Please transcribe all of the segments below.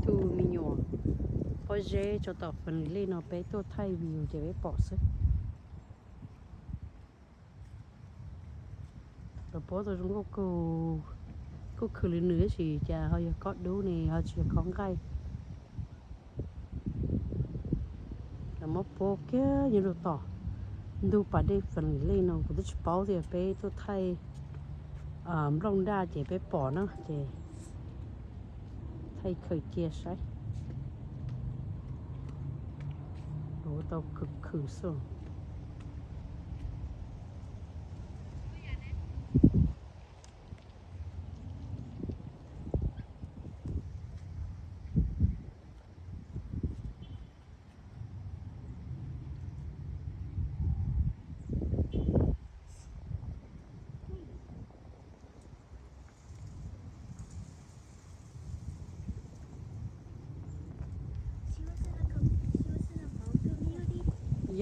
Tus me nyuam pob zeb tso tom Fernley Lake no peb tuaj thaij view ces peb pom xwb. Lawv puab tau zoo nkauj kawg, kuj khwv li nws tab sis cas ho yog kob dub ne ho tsis yog kob nqaij. Lawv muab puab kiag nyob rau tom ntug pas dej Fernley Lake no kuv twb tsis paub tias peb tuaj thaij nplooj daj ces peb pom na ces thaij khaws cia saib. Ua tau khwv khwv xwb.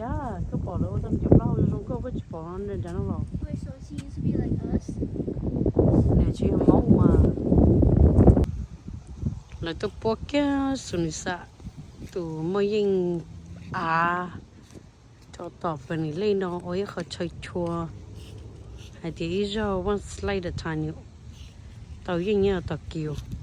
Yog koj pom lawv ua tau cov plaub hau zoo nkauj, koj tsis pom nram no los? Nws tsis yog Hmoob mas. Lawv tuaj puab kiag Sunisa tus muaj yeej av rau tom Fernley Lake no ua ib qho chaw chua hais tias ib zaug one slide at a time nws tau yeej nyob tom kiv.